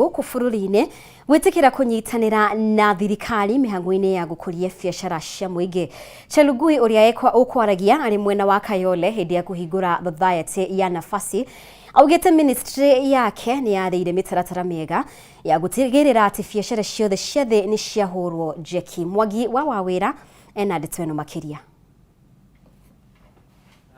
Gũkũ bũrũri-inĩ gwĩtĩkĩra kũnyitanĩra na thirikari mĩhang'o-inĩ ya gũkũria biacara cia mũingĩ. Chelugui ũrĩa ũkwaragia arĩ mwena wa Kayole hĩndĩ ya kũhingũra Society ya Nafasi augĩte ministry yake nĩ yarĩire mĩtaratara mĩega ya gũtigĩrĩra atĩ biacara ciothe cia thĩ nĩ ciahũrwo njeki. Mwangi wa Wawĩra ena ndeto ĩno makĩria.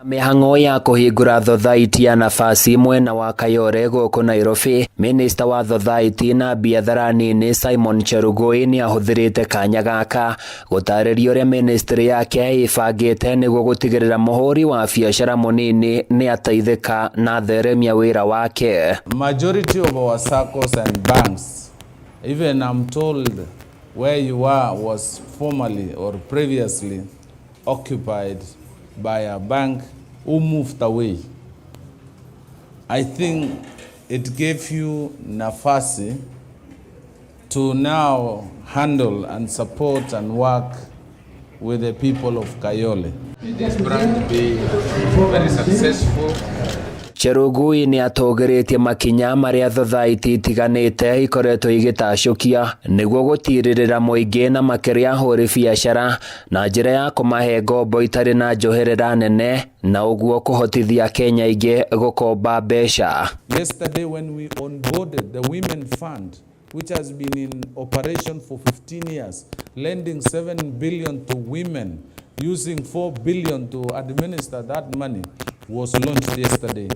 Mĩhang'o ya kũhingũra thothaiti ya Nafasi mwena wa Kayole gũkũ Nairobi, Minista wa thothaiti na biathara nini Simon Chelugui nĩ ahũthĩrĩte kanya gaka gũtarĩria ũrĩa ministry yake ĩbangĩte nĩguo gũtigĩrĩra mũhũri wa biacara mũnini nĩ ateithĩka na theremia wĩra wake. Majority of our SACCOs and banks, even I'm told where you are was formerly or previously occupied by a bank who moved away. I think it gave you nafasi to now handle and support and work with the people of Kayole. May this branch be very successful. Chelugui nĩ atũgĩrĩtie makinya marĩa thothaiti itiganĩte ikoretwo igĩtacũkia nĩguo gũtirĩrĩra mũingĩ na makĩria ahũri biacara na njĩra ya kũmahe ngombo itarĩ na njoherera nene na ũguo kũhotithia Kenya aingĩ gũkomba mbeca. Yesterday when we onboarded the Women Fund, which has been in operation for 15 years, lending 7 billion to women, using 4 billion to administer that money, was launched yesterday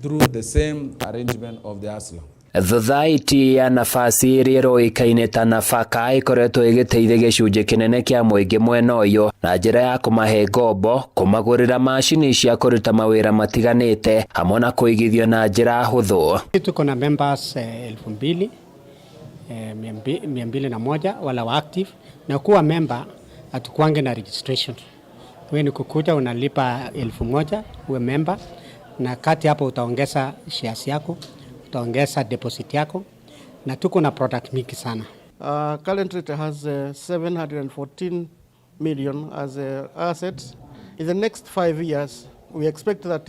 through the same arrangement of the Hustler. Thothaiti ya Nafasi ĩrĩa ĩroĩkaine ta Nafaka ĩkoretwo ĩgĩteithia gĩcunjĩ kĩnene kĩa mũingĩ mwena ũyũ na njĩra ya kũmahe ngombo, kũmagũrĩra macini cia kũruta mawĩra matiganĩte hamwe na kũigithio na njĩra hũthũ. Tuko na members elfu mbili 201 wala wa active, na kuwa member hatukuange na registration. Wewe ni kukuja unalipa 1000 uwe member, na kati hapo utaongeza shares yako, utaongeza deposit yako, na tuko na product mingi sana. Currently it has 714 million as assets. In the next 5 years, we expect that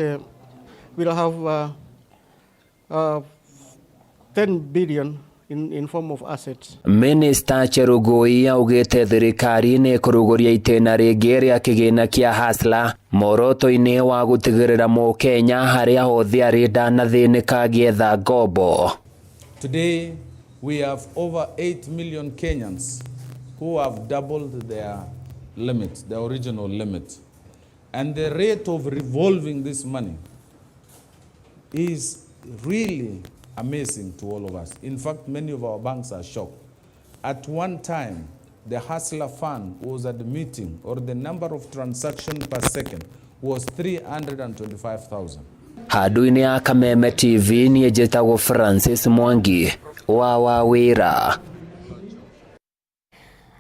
we'll have 10 billion in form of assets. Minista Chelugui augĩte thirikari nĩ ĩkũrugũria itĩna rĩngĩ rĩa kĩgĩna kĩa Hustler muoroto-inĩ wa gũtigĩrĩra mũkenya harĩa hothe arĩ ndanathĩnĩka agĩetha ngombo. Today, we have over 8 million Kenyans who have doubled their limit, their original limit. And the rate of revolving this money is really amazing to all of us. In fact, many of our banks are shocked. At one time, the Hustler Fund was admitting, or the number of transactions per second was 325,000. Handũ-inĩ ya Kameme TV niĩ njĩtagwo Francis Mwangi wa Wawĩra.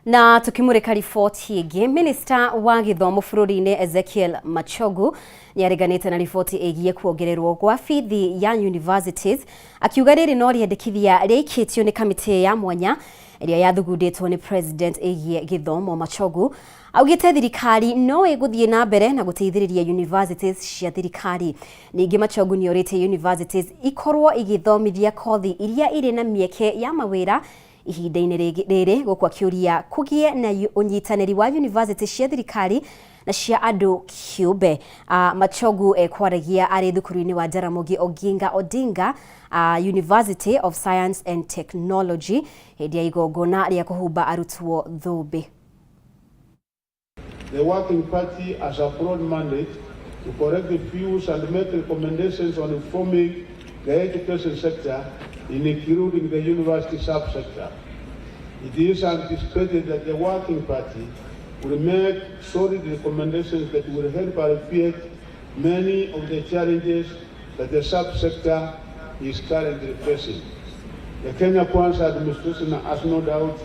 Na tukimurika riboti ĩngĩ, minista wa gĩthomo bũrũri-inĩ Ezekiel Machogu nĩ areganĩte na riboti ĩgiĩ kuongererwo gwa bithi ya universities, akiuga rĩrĩ no rĩendekithia rĩaikĩtio nĩ kamĩtĩ ya mwanya ĩrĩa yathugundĩtwo nĩ president ĩgiĩ gĩthomo. Machogu augĩte thirikari no ĩgũthiĩ na mbere na gũteithĩrĩria universities cia thirikari. Ningĩ Machogu nĩ orĩtie universities ikorwo igĩthomithia kothi iria irĩ na mĩeke ya mawĩra ihinda-inĩ rĩrĩ, gũkũ akĩũria kũgĩe na ũnyitanĩri wa university cia thirikari na cia andũ kĩũmbe. Machogu ekwaragia arĩ thukuru-inĩ wa Jaramogi Oginga Odinga University of Science and Technology hĩndĩ ya igongona rĩa kũhumba arutwo thũmbĩ. The Working Party has a broad mandate to correct the views and make recommendations on reforming the education sector, including the university subsector. It is anticipated that the Working Party will make solid recommendations that will help alleviate many of the challenges that the subsector is currently facing. The Kenya Kwanza administration has no doubt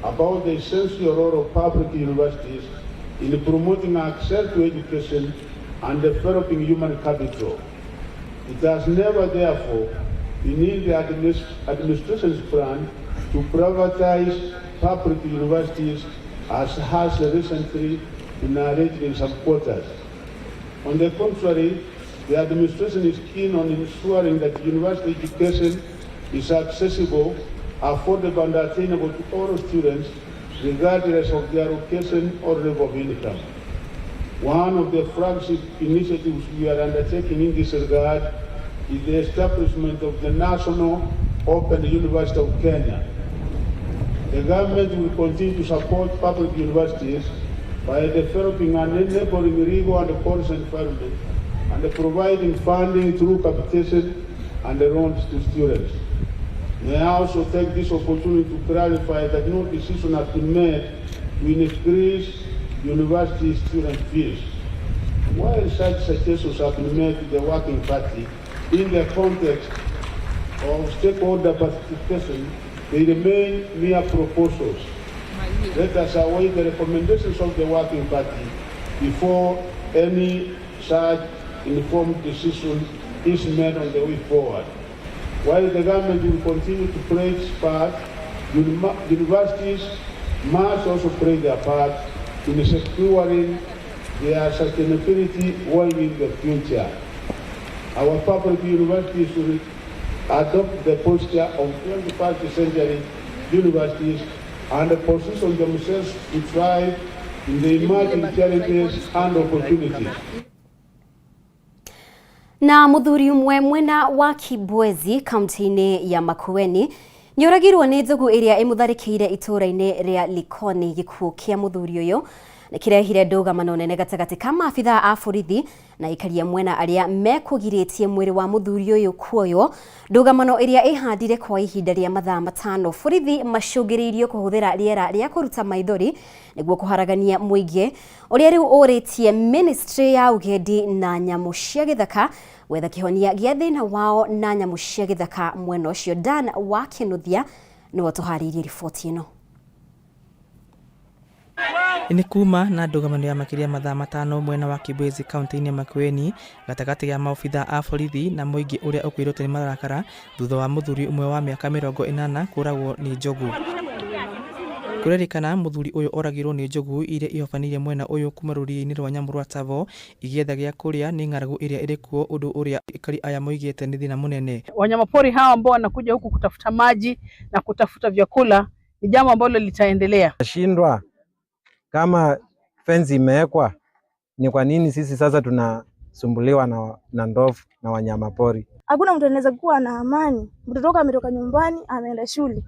about the essential role of public universities in promoting access to education and developing human capital. It has never, therefore, been in the administration's plan to privatize public universities, as has recently been alleged in some quarters. On the contrary, the administration is keen on ensuring that university education is accessible, affordable and attainable to all students regardless of their location or level of income. One of the flagship initiatives we are undertaking in this regard is the establishment of the National Open University of Kenya. The government will continue to support public universities by developing an enabling legal and policy environment and providing funding through capitation and loans to students. May I also take this opportunity to clarify that no decision has been made to increase university student fees. While such suggestions have been made to the working party in the context of stakeholder participation, they remain mere proposals. Let us await the recommendations of the working party before any such informed decision is made on the way forward. While the government will continue to play its part, universities must also play their part in securing their sustainability well in the future. Our public universities should adopt the posture of 21st century universities and position themselves to thrive in the emerging challenges and opportunities. Na muthuri umwe mwena wa Kibwezi kaunti-inĩ ya Makueni nĩoragirwo nĩ njogu ĩrĩa ĩmũtharĩkĩire itũũra-inĩ rĩa Likoni. Gĩkuũ kĩa muthuri ũyũ nĩkĩrehire ndũgamano nene gatagatĩ ka maabithaa a borithi na aikari a mwena arĩa mekũgirĩtie mwĩrĩ wa muthuri ũyũ kuoywo. Ndũgamano ĩrĩa ĩhandire kwa ihinda rĩa mathaa 5 borithi macũngĩrĩirio kũhũthĩra rĩera rĩa kũruta maithori nĩguo kũharagania mũingĩ ũrĩa rĩu ũrĩtie ministry ya ũgendi na nyamũ cia gĩthaka gwetha kĩhonia gĩa thĩna wao na nyamũ cia gĩthaka mwena ũcio. Dan wa Kĩnuthia nĩwe ũtũharĩirie riboti ĩno. Nĩ kuma na ndũgamano ya makĩria mathaa 5 mwena wa Kibwezi kaunti-inĩ ya Makueni gatagatĩ ya maobithaa a borithi na mũingĩ ũrĩa ũkuĩrĩtwo nĩ marakara thutha wa mũthuri ũmwe wa mĩaka 80 kũragwo nĩ njogu. Kũrerĩkana mũthuri ũyũ oragirwo nĩ njogu iria ihobanĩirie mwena ũyũ kuma rũriĩ-inĩ rwa nyamũ rwa Tsavo igĩetha gĩa kũrĩa nĩ ng'aragu ĩrĩa ĩrĩ kuo, ũndũ ũrĩa aikari aya moigĩte nĩ thĩna mũnene. Wanyamapori hawa ambao wanakuja huku kutafuta maji na kutafuta vyakula ni jambo ambalo litaendelea. Shindwa kama fence imewekwa, ni kwa nini sisi sasa tunasumbuliwa na ndovu na wanyama pori? Hakuna mtu anaweza kuwa na amani. Mtoto ametoka nyumbani ameenda shule.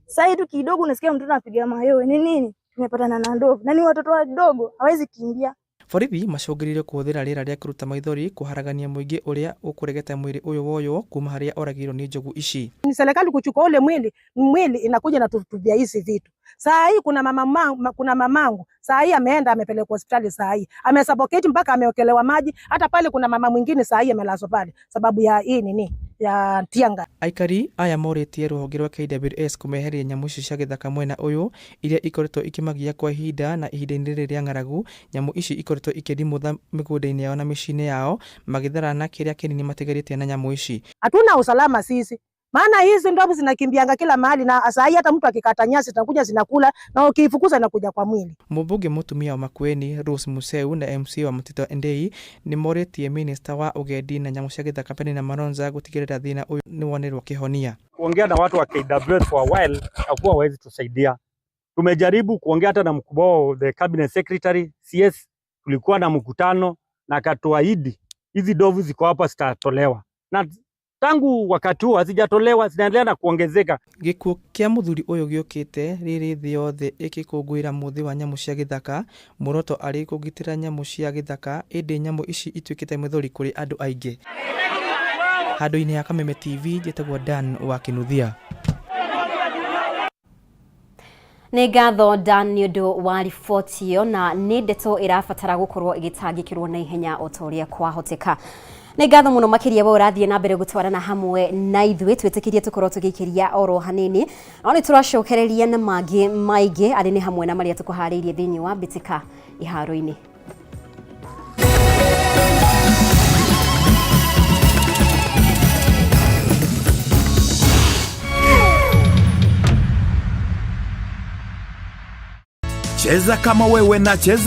Sasa tu kidogo unasikia mtoto anapiga mayowe. Ni nini? Tumepatana na ndovu. Na ni watoto wadogo, hawezi kimbia. Borithi macũngĩrĩirio kũhũthĩra rĩera rĩa kũruta maithori kũharagania mũingĩ ũrĩa ũkũregete mwĩrĩ ũyũ woywo kuma harĩa oragirwo nĩ njogu ici. Ni serikali kuchukua ule mwili inakuja na tutubia hizi vitu. Saa hii kuna kuna mamangu saa hii ameenda amepelekwa hospitali, saa hii amesaboketi mpaka ameokelewa maji. Hata pale kuna mama mwingine saa hii amelazwa pale sababu ya hii nini ya tianga. Aikari aya morĩtie rũhonge rwa KWS kũmeheria nyamũ ici cia gĩthaka mwena ũyũ iria ikoretwo ikĩmagia kwa ihinda na ihinda-inĩ rĩrĩ rĩa ng'aragu. Nyamũ ici ikoretwo ikĩrimũtha mĩgũnda-inĩ yao na mĩciĩ-inĩ yao magĩtharana kĩrĩa kĩnini matigarĩtie na nyamũ ici. Hatuna usalama sisi, maana hizi ndovu zinakimbianga kila mahali, na saa hii hata mtu akikata nyasi zinakuja zinakula, na ukiifukuza inakuja kwa mwili. Mũmbunge mũtumia wa Makueni Rose Museu na MC wa Mutito Andei nĩ morĩtie minista wa ũgendi na nyamũ cia gĩthaka Penina Malonza gũtigĩrĩra thĩna ũyũ nĩwonerwo kĩhonia. Kuongea na watu wa KWS for a while hakuwa hawezi tusaidia. Tumejaribu kuongea hata na mkubwa wa the cabinet secretary CS, tulikuwa na mkutano na akatuahidi hizi ndovu ziko hapa zitatolewa, na tangu wakati huo hazijatolewa, zinaendelea na kuongezeka. Gĩkuũ kĩa mũthuri ũyũ gĩũkĩte rĩrĩ thĩ yothe ĩgĩkũngũĩra mũthĩ wa nyamũ cia gĩthaka, muoroto arĩ kũgitĩra nyamũ cia gĩthaka, ĩndĩ nyamũ ici ituĩkĩte mĩthũri kũrĩ andũ aingĩ. Handũ-inĩ ha Kameme TV, njĩtagwo Dan wa Kĩnuthia. Nĩ ngatho Dan nĩ ũndũ wa riboti ĩyo, na nĩ ndeto ĩrabatara gũkorwo ĩgĩtangĩkĩrwo na ihenya o ta ũrĩa kwahoteka. Nĩ ngatho mũno makĩria we ũrathiĩ na mbere gũtwarana hamwe na ithuĩ, twĩtĩkĩrie tũkorwo tũgĩikĩria oro hanini, no nĩ tũracokereria na mangĩ maingĩ arĩ nĩ hamwe na marĩa tũkũharĩirie thĩinĩ wa mbĩtĩka iharo-inĩ. Cheza kama wewe na cheza